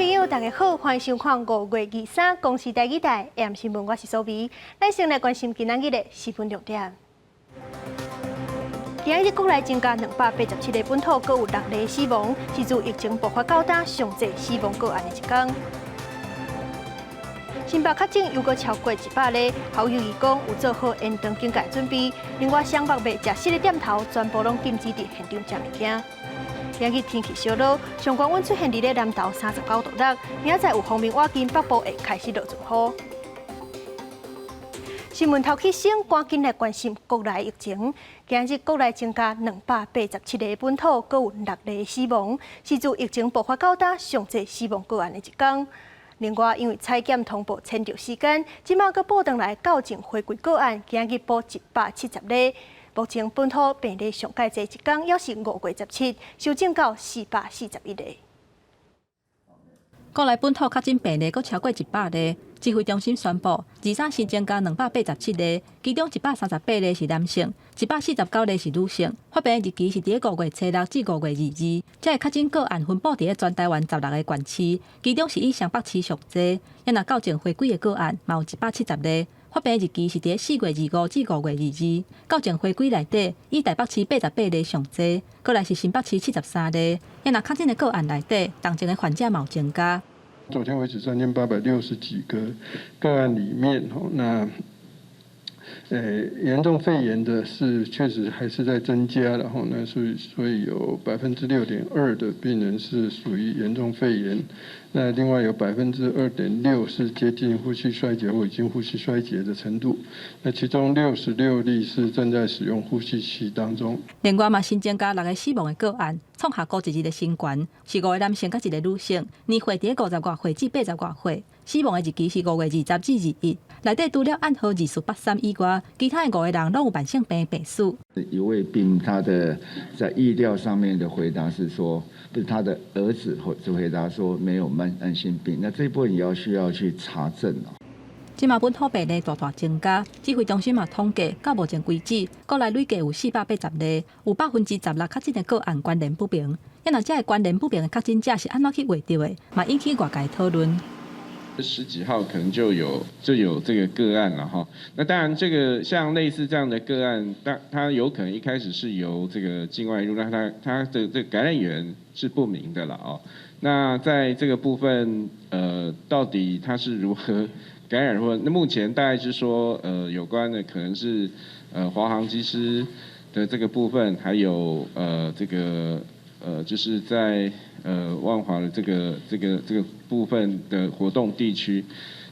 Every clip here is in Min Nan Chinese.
朋友，大家好，歡迎收看5月23公視第二台 AM 新聞，我是蘇美。咱先來關心今仔日的新聞重點。今日國內增加287例本土，閣有六例死亡，是自疫情爆發到今上濟死亡個案的一天。新北確診又閣超過100例，侯友宜講有做好延長警戒準備。另外，雙北賣食肆的店頭全部攏禁止佇現場食物件。今日天氣燒熱，上高溫出現佇咧南投39.6度，明仔載有鋒面倚近，北部會開始落陣雨。新聞頭起先，趕緊來關心國內疫情。今日國內增加287例本土，閣有六例死亡，是自疫情爆發到今上濟死亡個案的一天。另外，因為採檢通報遷就時間，這馬閣報轉來校正回歸個案，今日報170例。目前本土病例上蓋濟一天，猶是5月17，修正到441例。國內本土確診病例閣超過100例，指揮中心宣布，23新增加287例，其中138例是男性，149例是女性。發病日期是佇5月初6至5月22。這个確診個案分布佇咧全台灣16個縣市，其中是以雙北市上濟。也若校正回歸的個案，嘛有170例。發病日期是佇4月25至5月22。校正回歸內底，以台北市88例上濟，過來是新北市73例。也若確診的個案內底，重症的患者嘛有增加。昨天為止3860幾個個案裡面，吼，那，嚴重肺炎的是確實還是在增加，然後呢，所以有6.2%的病人是屬於嚴重肺炎，那另外有2.6%是接近呼吸衰竭或已經呼吸衰竭的程度，那其中66例是正在使用呼吸器當中。另外嘛，新增加六个死亡的個案，創下孤一日的新高，是五個男性佮一個女性，年歲佇50外歲至80外歲，死亡的日期是5月20至21。內底除了案號2483以外，其他的五個人攏有慢性病病史。一位病，他的在疫調上面的回答是說，不是他的兒子回回答說沒有慢性病，那這一部分也要需要去查證哦。這馬本土病例大大增加，指揮中心嘛統計，到目前為止，國內累計有480例，有16%確診的個案關聯不明。啊若這个關聯不明的確診者是按怎去覓著的，嘛引起外界討論。十幾號可能就有這個個案了哈。那當然，這個像類似這樣的個案，當他有可能一開始是由這個境外入，那他的這個感染源是不明的了哦。那在這個部分，到底他是如何感染或那目前大概是說，有關的可能是華航機師的這個部分，還有這個就是在萬華的這個部分的活動地區，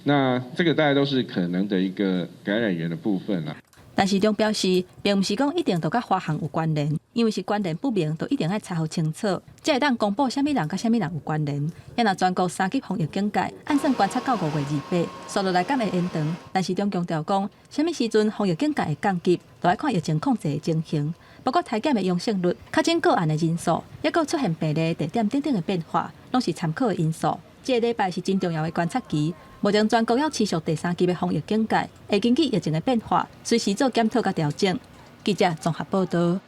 那這個大概都是可能的一個感染源的部分啦。陳時中表示，並毋是講一定都佮華航有關聯，因為是關聯不明，就一定愛查予清楚，才會當公布啥物人佮啥物人有關聯。也若全國三級防疫警戒，按算觀察到5月28，紲落來敢會延長。陳時中強調講，啥物時陣防疫警戒會降級，就愛看疫情控制的情形。包括篩檢的陽性率、確診個案的人數，抑閣出現病例地點等等的變化，攏是參考的因素。這个禮拜是真重要的觀察期，目前全國猶持續第三級的防疫警戒，會根據疫情的變化，隨時做檢討佮調整。記者綜合報道。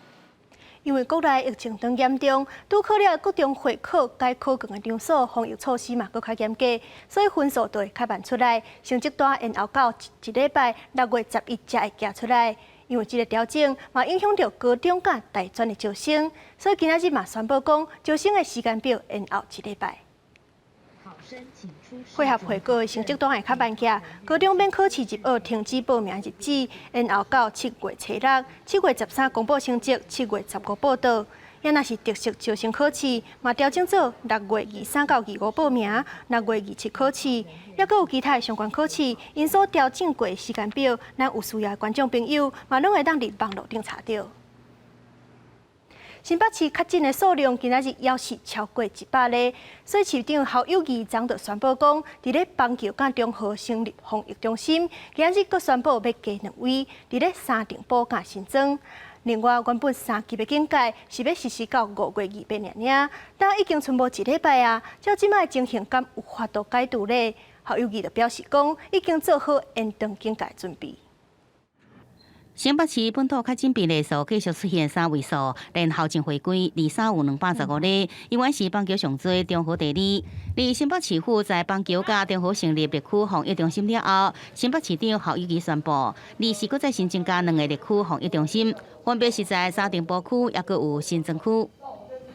因為國內疫情當嚴重，拄考了各種會考改考卷的場所，防疫措施嘛閣較嚴格，所以分數就會較慢出來，成績單延後到一禮拜6月11才會寄出來。因為這个調整嘛影響著高中佮大專的招生，所以今仔日嘛宣布講，招生的時間表延後一禮拜。配合會考的成績單會較慢寄，高中免考試入學停止報名日子延後到7月初6，7月13公布成績，7月15報到。也若是特色招生考試，嘛調整做6月23到25報名，6月27考試。抑閣有其他的相關考試，𪜶所調整過的時間表，咱有需要的觀眾朋友嘛攏會當佇網路頂查著。新北市確診的數量今仔日猶是超過100例，所以市長侯友宜昨就宣布講，佇咧板橋佮中和成立防疫中心，今仔日閣宣布欲加兩位，佇咧三重埔佮新莊。另外，原本三級的警戒是欲實施到5月28爾爾，但已經賰無一禮拜啊，照這擺的情形，敢有法度解除咧？侯友宜就表示講，已經做好延長警戒準備。新北市本土確診病例數繼續出現三位數，連校正回歸23有215例，猶原是板橋上濟，中和第二。而新北市府在板橋佮中和成立特區防疫中心了後，新北市長侯友宜宣布，24閣再新增加兩個特區防疫中心，分別是在三重埔區，抑閣有新莊區。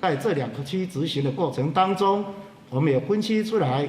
在這兩個區執行的過程當中，我們也分析出來，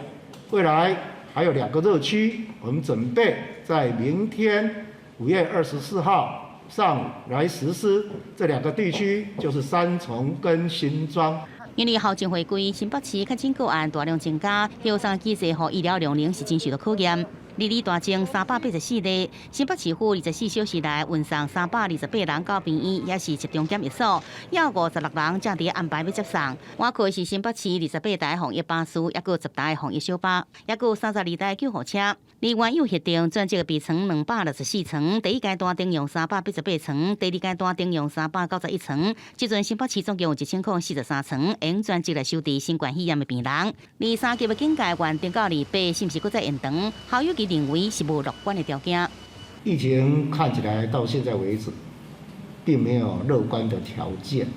未來還有兩個熱區，我們準備在明天5月24號上午來實施這兩個地區，就是三重跟新莊。因為校正回歸，新北市確診個案大量增加，後送機制予醫療量能是真受到考驗。二二大增384例，新北市府24小時內運送328人到病院，也是集中檢疫所，有56人正佇安排欲接送。倚靠是新北市28台防疫巴士，抑閣10台防疫小巴，抑閣32台救護車。另外有核定專責病床264床，第一階段徵用388床，第二階段徵用391床。這陣新北市總共有1043床，用專職來收治新冠肺炎的病人。而三級的警戒原定到28，是毋是閣再延長？侯友宜認為是無樂觀的條件。疫情看起來到現在為止，並沒有樂觀的條件，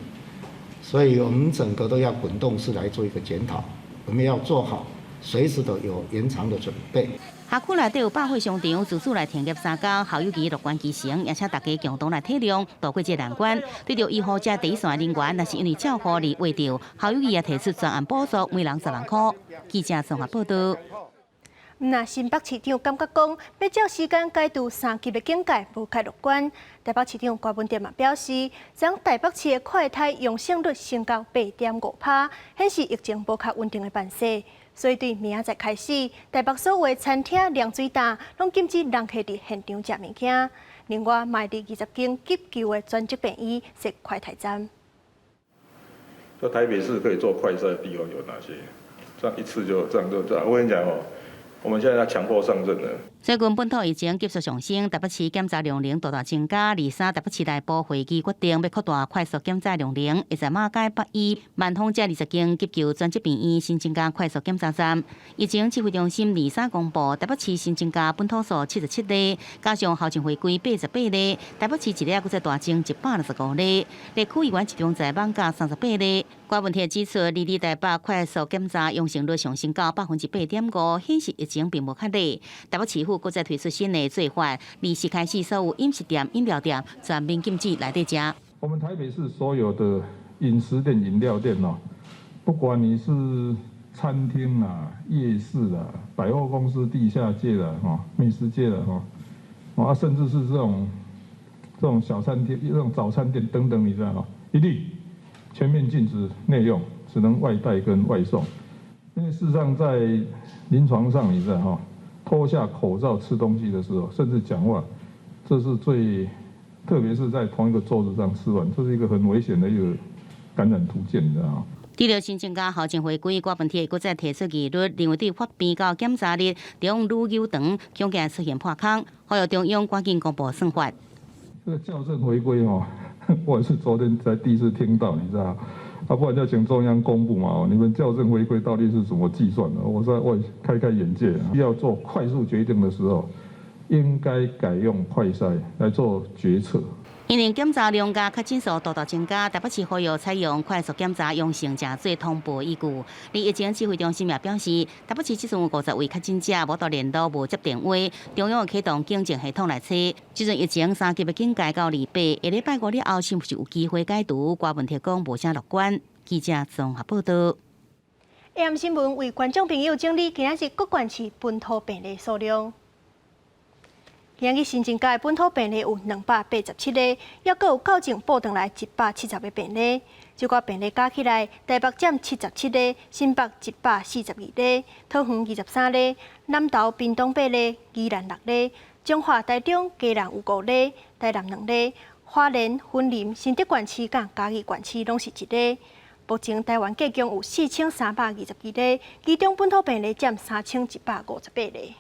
所以我們整個都要滾動式來做一個檢討，我們要做好隨時都有延長的準備。學區內底有百貨商場，自主來停業3工，侯友宜樂觀其成，也請大家共同來體諒，渡過這個難關。對著醫護這第一線人員，若是因為照護而穢著，侯友宜也提出專案補助，每人10萬塊。記者綜合報道。那新北市長感覺講，欲照時間解除三級的警戒，無較樂觀。台北市長柯文哲嘛表示，昨台北市的快篩陽性率升到8.5%，顯示疫情無較穩定的範勢。所以對明仔載開始，台北所有餐廳、涼水擔攏禁止人客佇現場食物件。另外，嘛佇20間急救的專責病院設快篩站。說台北市可以做快篩的地方有哪些？這樣一次就這樣就這樣。我跟你講哦，我們現在要強迫上陣了。最近本土疫情急速上升，台北市檢查量能大大增加。23台北市內部會議決定欲擴大快速檢查量能，會在馬偕北醫、萬芳這20間急救專責病院新增加快速檢查站。疫情指揮中心23公布，台北市新增加本土數77例，加上校正回歸88例，台北市一日閣再大增165例。地區醫院集中在艋舺38例。郭文鐵指出，22台北快速檢查陽性率上升到8.5%，顯示疫情並無較弱。台北市府閣再推出新的做法，24開始所有飲食店、飲料店全面禁止內底食。我們台北市所有的飲食店、飲料店哦，不管你是餐廳啊、夜市啊、百貨公司地下街的哈、美食街的哈，啊，甚至是這種小餐廳、這種早餐店等等，你知道嗎？一律全面禁止內用，只能外帶跟外送。因為事實上在臨床上，你知道哈，脫下口罩吃東西的時候，甚至講話，這是最，特別是在同一個桌子上吃飯，這是一個很危險的一個感染途徑，你知道嗎？除了新增加校正回歸，郭文鐵閣再提出疑慮，認為對發病到檢查日，中旅遊長恐驚出現破空，呼籲中央趕緊公布算法。這個校正回歸哦，我也是昨天才第一次聽到，你知道？啊，不然就請中央公布嘛。你們校正回歸到底是怎麼計算的？我說我開開眼界。要做快速決定的時候，應該改用快篩來做決策。因為檢查量佮確診數大大增加，台北市呼籲採用快速檢查陽性者做通報依據。而疫情指揮中心也表示，台北市這陣有50位確診者無法聯絡、無接電話，中央啟動警政系統來查。這陣疫情三級的警戒到28，下禮拜五了後是毋是有機會解除？郭文鐵講無啥樂觀。記者綜合報道。 AM 新聞為觀眾朋友整理今仔日各縣市本土病例數量。今日新增加的本土病例有287例，抑閣有校正報轉來170個病例。這寡病例加起來，台北佔77例，新北142例，桃園23例，南投屏東8例，宜蘭6例，彰化、台中、基隆有5例，台南2例，花蓮、雲林、新竹縣市佮嘉義縣市攏是1例。目前台灣計共有4322例，其中本土病例佔3158例。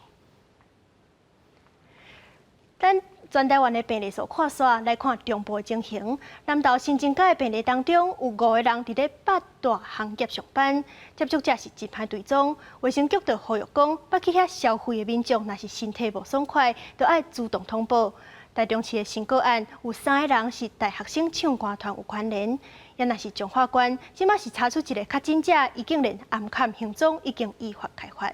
咱全台灣的病例數看煞，來看中部的情形。南投新增加的病例當中，有5個人佇咧八大行業上班，接觸者是真歹追蹤。衛生局就呼籲講，欲去遐消費的民眾，若是身體無爽快，就愛主動通報。台中市的新個案有三个人是大學生唱歌團有關聯，也若是彰化縣，這馬是查出一个確診者，伊竟然暗崁行蹤，已經依法開罰。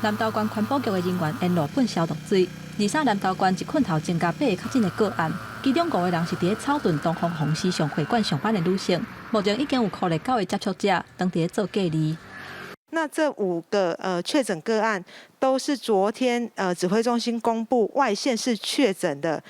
南投縣環保局的人員沿路噴消毒水。23南投縣一困頭增加八个確診的個案，其中五个人是佇咧草屯東方紅時尚會館上班的女性，目前已經有確認九个接觸者，當佇咧做隔離。那這五個確診個案都是昨天指揮中心公布外縣市確診的，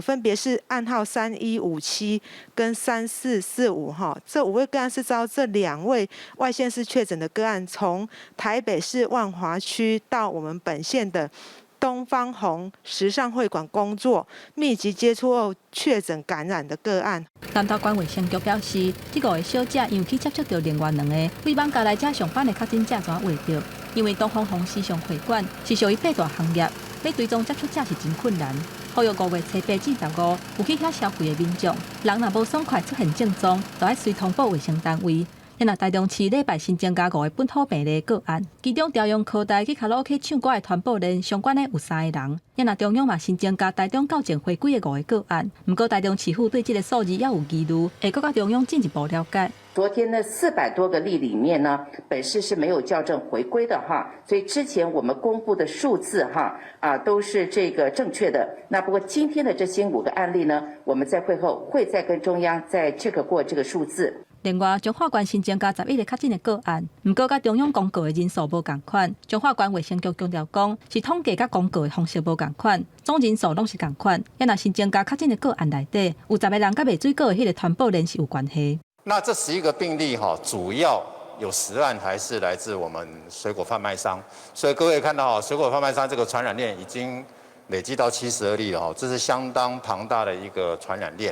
分別是案號3157跟3445哈，這五位個案是遭這兩位外縣市確診的個案，從台北市萬華區到我們本縣的東方紅時尚會館工作，密集接觸後確診感染的個案。南投縣衛生局表示，這五个小姐因為去接觸著另外兩個對網咖來遮上班的確診者，才患著。因為東方紅時尚會館是屬於八大行業，欲追蹤接觸者是真困難。呼籲5月初8至15有去遐消費的民眾，人若無爽快出現症狀，就愛隨通報衛生單位。若台中市禮拜新增加五个本土病例個案，其中朝陽科大去卡拉 OK 唱歌的傳播鏈相關的有三個人。若中央嘛新增加台中校前回歸的五个個案，毋過台中市府對這个數字猶有疑慮，會閣佮中央進一步了解。昨天呢400多個例裡面呢，本市是沒有校正回歸的哈，所以之前我們公布的數字哈啊都是這個正確的。那不過今天的這新五個案例呢，我們在會後會再跟中央再 check 過這個數字。另外，彰化縣新增加11个確診的個案，毋過佮中央公告的人數無仝款。彰化縣衛生局強調講，是統計佮公告的方式無仝款，總人數攏是仝款。也若新增加確診的個案內底，有10个人佮賣水果的彼个傳播鏈是有關係。那這11個病例哈，主要有10案還是來自我們水果販賣商，所以各位看到哈，水果販賣商這個傳染鏈已經累積到72例了哈，這是相當龐大的一個傳染鏈。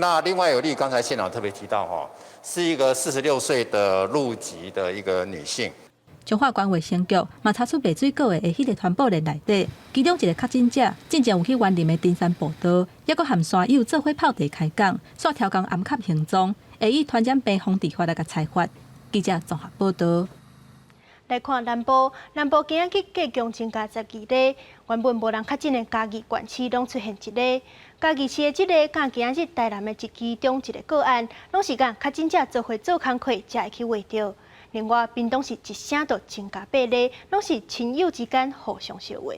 那另外有例，剛才縣長特別提到哈，是一個46歲的陸籍的一個女性。彰化縣衛生局嘛查出賣水果的彼个傳播鏈內底，其中一個確診者進前有去員林的登山步道，抑閣和山友做伙泡茶開講，煞刁工暗崁行蹤，會以傳染病防治法來共裁罰。記者綜合報導。來看南部，南部今仔日繼續增加12例，原本無人確診的嘉義縣市攏出現一例。嘉義市的這个佮今仔日台南的一其中一个個案，攏是佮確診者做伙做工課才會去患著。另外，屏東是一聲就增加八例，攏是親友之間互相相話。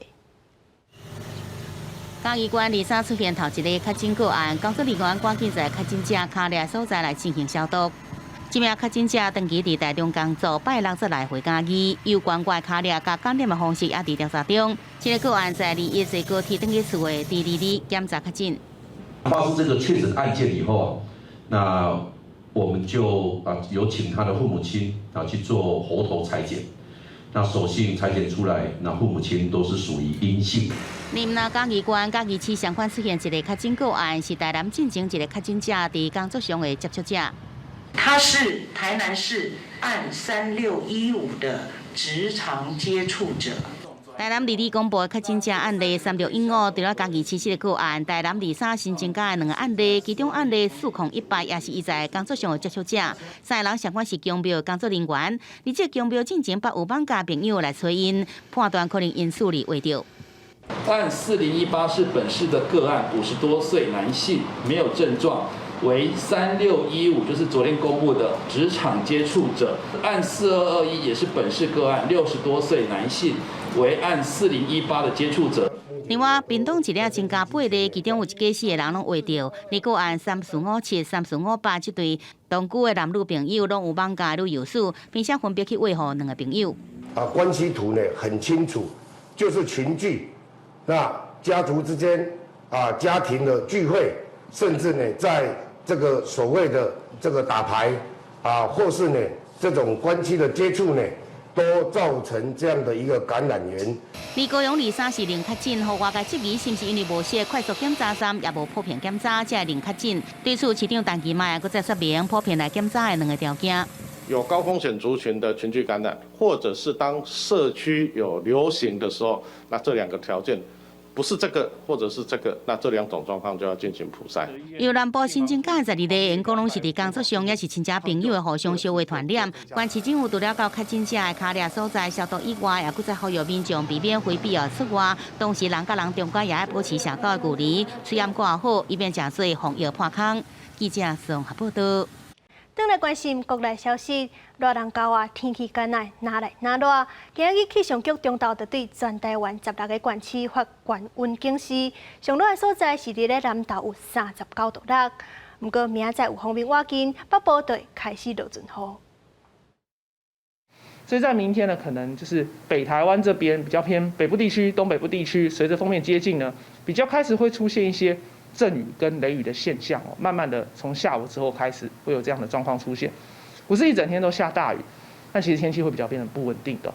嘉義縣23出現頭一个確診個案，工作人員趕緊在確診者跤跡所在來進行消毒。這名確診者長期佇台中工作，拜六才來回嘉義，有關外跤跡佮感染的方式也佇調查中。這个個案在21坐高鐵轉去厝的第二日檢查確診。發生這個確診案件以後啊，那我們就啊有請他的父母親啊去做喉頭採檢，那所幸採檢出來，那父母親都是屬於陰性。另外，嘉義縣嘉義市相款出現一个確診個案，是台南進前一个確診者佇工作上的接觸者。他是台南市案3615的職場接觸者。台南二二公布的確診者案例3615，除了嘉義市這个個案，台南23新增加的兩个案例，其中案例4018也是伊在工作上的接觸者，三个人相款是宮廟工作人員，而這宮廟進前捌有艋舺朋友來揣𪜶，判斷可能因此而患著。案4018是本市的個案，50多歲男性，沒有症狀。為3615，就是昨天公布的職場接觸者。案4221也是本市個案，60多歲男性，為案4018的接觸者。另外，屏東一日增加八例，其中有一家四个人攏患著。而個案3457、3458這對同居的男女朋友攏有艋舺旅遊史，並且分別去餵予兩个朋友。啊，關係圖呢很清楚，就是群聚，那家族之間啊，家庭的聚會，甚至呢在這個所謂的這個打牌啊，或是呢這種關係的接觸呢，都造成這樣的一個感染源。李高雄23是零確診，予外界質疑是毋是因為無設快速檢查站，也無普遍檢查，才會零確診。對此，市長陳其邁閣再說明普遍來檢查的兩个條件。有高風險族群的群聚感染，或者是當社區有流行的時候，那這兩個條件不是這個，或者是這個，那這兩種狀況就要進行普篩。由南部新增加12例，𪜶講攏是佇工作上，抑是親戚朋友的互相相互傳染。縣市政府除了到確診者的跤掠所在消毒以外，也閣再呼籲民眾避免非必要出外，同時人佮人中間也愛保持社交的距離，喙罨掛好，以免食做防疫破空。記者綜合報道。轉來關心國內消息，熱人厚啊，天氣干焦，若來若熱。今日氣象局中晝就對全台灣16个縣市發高溫警示，上熱的所在是佇咧南投有39.6度。毋過明仔載有鋒面倚近，北部就會開始落陣雨。所以在明天呢，可能就是北台灣這邊比較偏北部地區、東北部地區，隨着鋒面接近呢，比較開始會出現一些陣雨跟雷雨的現象哦，慢慢的從下午之後開始會有這樣的狀況出現，不是一整天都下大雨，但其實天氣會比較變得不穩定的。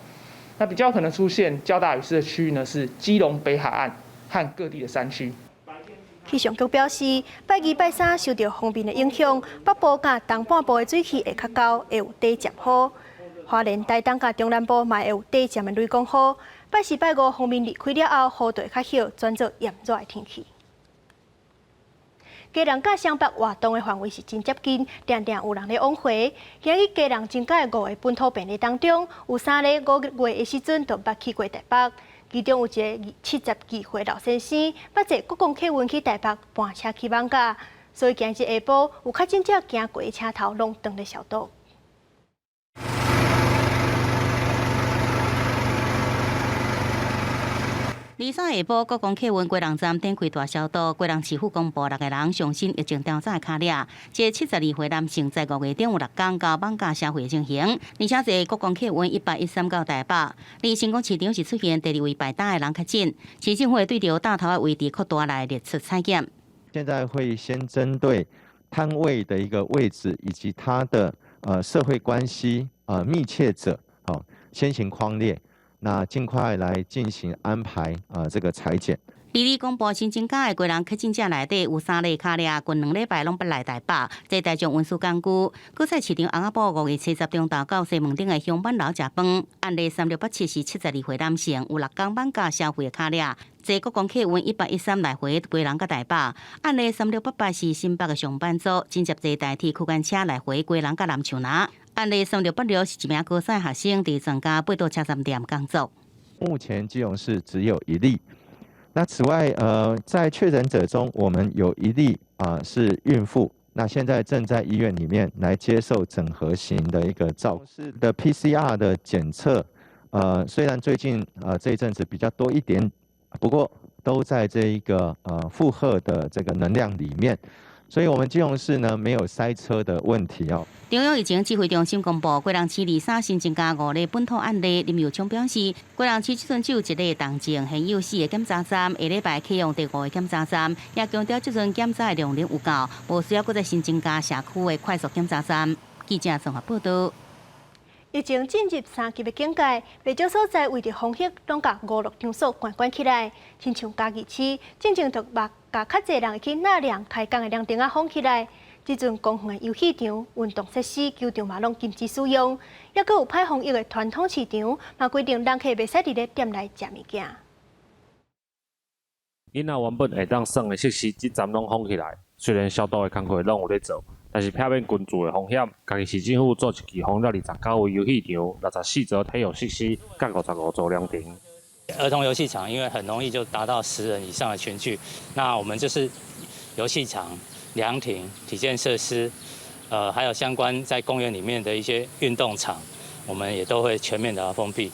那比較可能出現較大雨勢的區域呢，是基隆北海岸和各地的山區。氣象局表示，拜二、拜三受著鋒面的影響，北部佮東半部的水汽會較厚，會有短暫雨。花蓮、台東佮中南部嘛會有短暫的雷公雨。拜四、拜五鋒面離開了後，雨就會較少，轉做炎熱的天氣。基隆佮雙北活動的範圍是真接近，定定有人咧往回。今日基隆增加的五个本土病例當中，有三个5月的時陣就捌去過台北，其中有一个72歲老先生，捌坐國光客運去台北班車去艋舺，所以今日下晡有確診者經過的車頭攏當咧消毒。23下晡，國光客運基隆站展開大消毒，基隆市府公布6个人上新疫情調查的跤掠。這個72歲男性在5月頂有6工到艋舺社會的情形，而且坐國光客運113到台北。離新光市場是出現第二位排搭的人確診，市政府會對著搭頭的位置擴大來列出採檢。現在會先針對攤位的一個位置以及他的社會關係密切者，好先行匡列。那盡快來進行安排啊，這個採檢。二二公布新增加的基隆確診者內底有3例跤掠，近2禮拜攏捌來台北，坐大眾運輸工具。閣菜市場翁仔埔5月70中晝到西門町的鄉板樓食飯，案例3687是72歲男性，有6工艋舺消費的跤掠，坐國光客運113來回基隆佮台北。案例3688是新北的上班族，緊接坐台鐵區間車來回基隆佮南樹林。案例3686是一名高三學生，佇全家八堵車站店工作。目前基隆市只有1例。那此外，在確診者中，我們有1例是孕婦，那現在正在醫院裡面來接受整合型的一個照顧的 PCR 的檢測。雖然最近這一陣子比較多一點，不過都在這一個負荷的這個能量裡面。所以，我們基隆市呢沒有塞車的問題哦。中央疫情指揮中心公布，基隆市23新增加5例本土案例。林右昌表示，基隆市這陣只有1例重症，現有4个檢查站，下禮拜啟用第5个檢查站，也強調這陣檢查的量能有夠，無需要閣再新增加社區的快速檢查站。記者綜合報道。疫情進入3級的警戒，袂少所在為著防疫，攏共娛樂場所關關起來。親像嘉義市，進前就捌共較濟人會去納涼開工的涼亭仔封起來。這陣公園的遊戲場、運動設施、球場嘛攏禁止使用，抑閣有歹防疫的傳統市場，嘛規定人客袂使佇咧店內食物件。囡仔原本會當耍的設施，這陣攏封起來，雖然消毒的工課攏有咧做。但是避免群聚的風險，嘉義市政府做一期封了29位遊戲場、64座體育設施、佮55座涼亭。兒童遊戲場因為很容易就達到10人以上的群聚，那我們就是遊戲場、涼亭、體健設施，還有相關在公園裡面的一些運動場，我們也都會全面的封閉。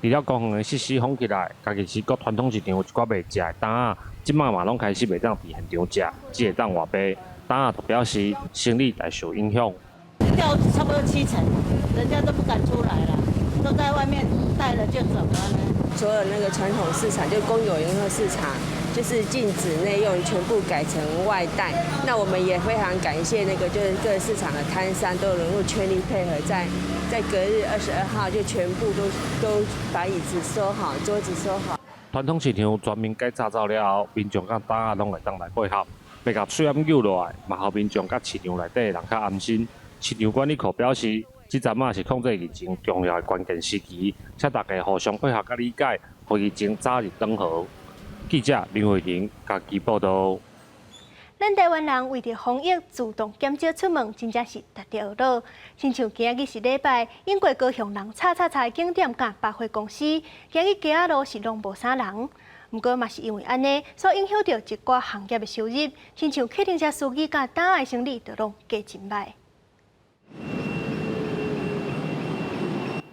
除了公園的設施封起來，嘉義市各傳統市場有一寡賣食的檔仔，這擺嘛攏開始袂當佇現場食，只會當外賣。檔仔就表示生意大受影響，掉差不多7成，人家都不敢出來了，都在外面帶了就走了。所有那個傳統市場，就公有營業市場，就是禁止內用，全部改成外帶。那我們也非常感謝那個，就是各市場的攤商都能夠全力配合在，在隔日22號就全部都把椅子收好，桌子收好。傳統市場全面改炸走了後，民眾佮檔仔攏會當來配合。欲共喙罨揪落來，嘛予民眾佮市場內底的人較安心。市場管理課表示，這陣仔是控制疫情重要的關鍵時期，請大家互相配合佮理解，予疫情早日轉好。記者林慧婷家己報道。咱台灣人為著防疫主動減少出門，真正是值得學樂。親像今仔日是禮拜，經過高雄人吵吵吵的景點佮百貨公司，今日街仔路是攏無啥人。毋過嘛是因為按呢，所影響著一寡行業的收入，親像客停車司機佮擔仔生理就攏過真䆀。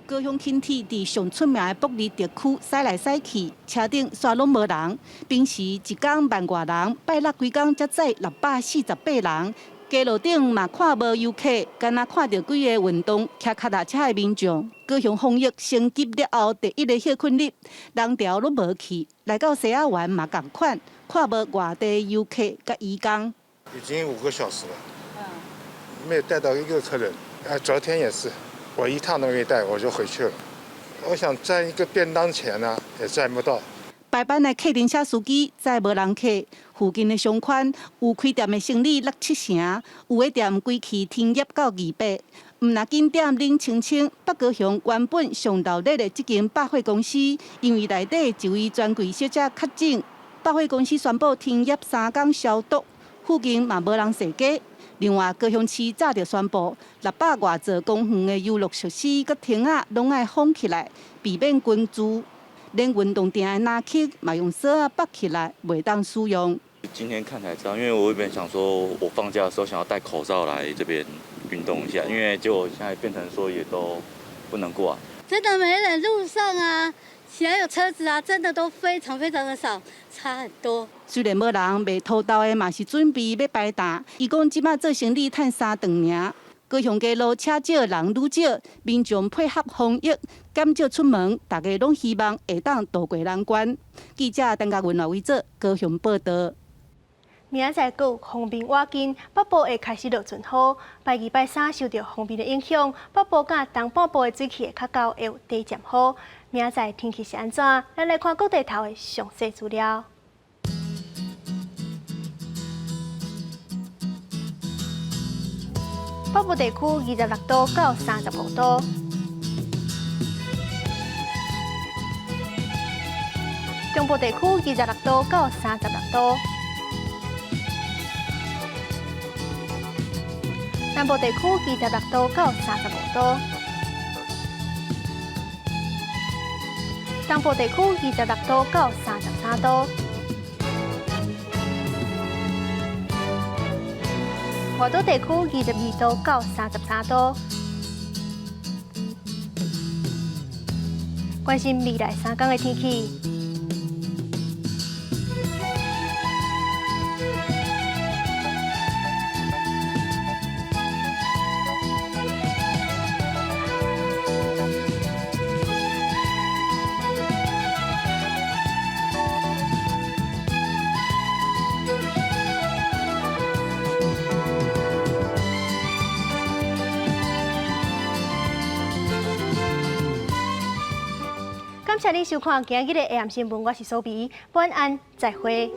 高雄輕鐵佇上出名的埔里特區駛來駛去，車頂煞攏無人。平時一工萬外人，拜六規工才載648人。街路頂嘛看無遊客，干焦看著幾个運動騎跤踏車的民眾。高雄防疫升級了後，第一个歇睏日，人潮攏無去，來到西仔灣嘛仝款，看無外地遊客佮移工。已經5個小時了，沒有帶到一個客人。啊，昨天也是。我一趟都沒帶，我就回去了。我想賺一個便當錢呢，也賺不到。排班的客運車司機載無人客，附近的商圈有開店的生意六七成，有的店規氣停業到二八。毋但景點冷清清，北高雄原本上鬧熱的這間百貨公司，因為內底一位專櫃小姐確診，百貨公司宣布停業3工消毒，附近嘛無人踅街。另外，高雄市早就宣布，600外座公園的遊樂設施佮亭仔攏愛封起來，避免群聚。連運動場的籃球嘛用索仔縛起來，袂當使用。今天看才知道，因為我原本想說，我放假的時候想要戴口罩來這邊運動一下，因為結果現在變成說也都不能過啊。真的沒人，路上啊，還有車子啊，真的都非常非常的少，差很多。雖然無人賣土豆的嘛是準備欲擺檔，伊講這擺做生意趁三頓爾。高雄街路車少人愈少，民眾配合防疫，減少出門，大家攏希望會當渡過難關。記者陳嘉文、賴偉哲高雄報道。明仔載閣有鋒面倚近，北部會開始落陣雨。拜二、拜三受著鋒面的影響，北部佮東半部的水汽會較厚，會有短暫雨。明仔載天氣是按怎？咱來看各地頭的詳細資料。北部地區26度到35度。中部地區26度到36度。南部地區26度到35度。東部地區26度到33度。外島地區22度到33度。關心未來3天的天氣。感謝您收看今日的下暗新聞，我是蘇比，晚安，再會。